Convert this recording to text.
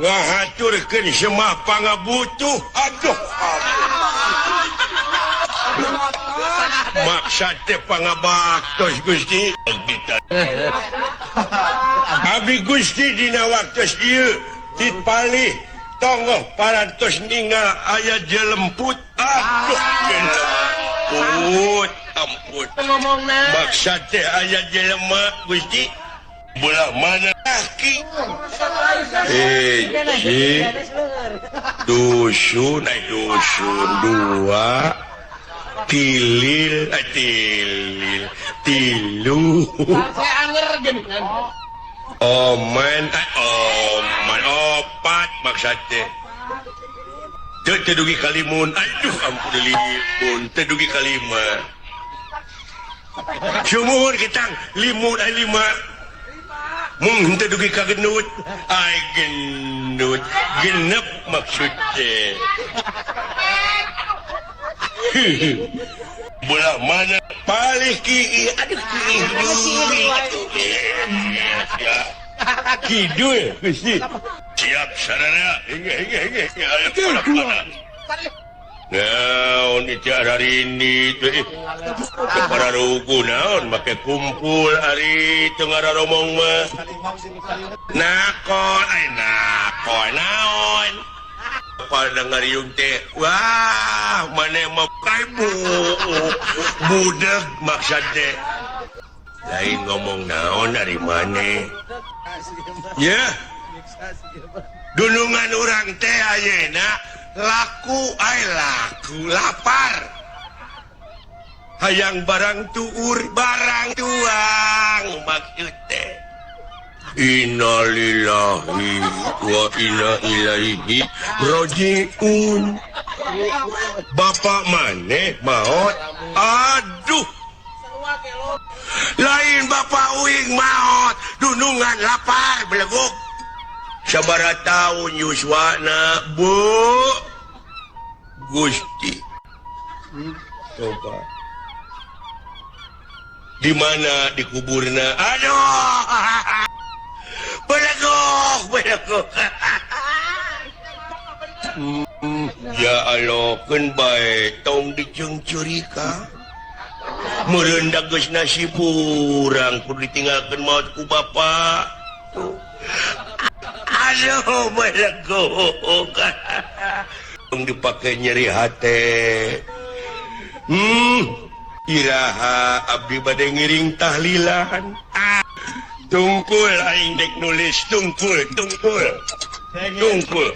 Ngahaturkeun semah pangabutuh. Aduh maksa teh pangabaktos Gusti. Abdi Gusti dina waktos ieu dipalih tonggoh parantos ninggal aya jelemput. Aduh jelemput ampun maksa teh aya jelema Gusti belah mana kaki hiji dusun dusun dua tilil tilil tilu omen omen opat maksa teh teu dugi kalimun. Aduh ampun limun teu dugi kalima sumur kitang limun ai lima mung teu dugi ka gendut ai gendut genep maksud teh. Belah mana palih ki aduh kidul Gusti siap sarana hingga naon itu hari ini para rugu naon make kumpul hari tengah romong mah nakon ay nakon naon pada ngariung teh wah mana mau bu budak maksud teh lain ngomong naon dari mana ya dunungan urang teh ayeuna laku ay laku lapar hayang barang tuur barang tuang maksud teh innalillahi wa inna ilaihi rajiun. Bapak maneh maot aduh lain bapak uing maot dunungan lapar beleguk sabaraha taun yuswana bu Gusti coba di mana dikuburna aduh beleguk beleguk ya Allah keun bae tong diceungceurika meureun da geus nasib urang kudu ditinggalkeun maot ku bapa tuh. Aduh beleguk tong dipake nyeri hate. Iraha abdi bade ngiring tahlilan. Tungkul aing dek nulis tungkul tungkul tungkul.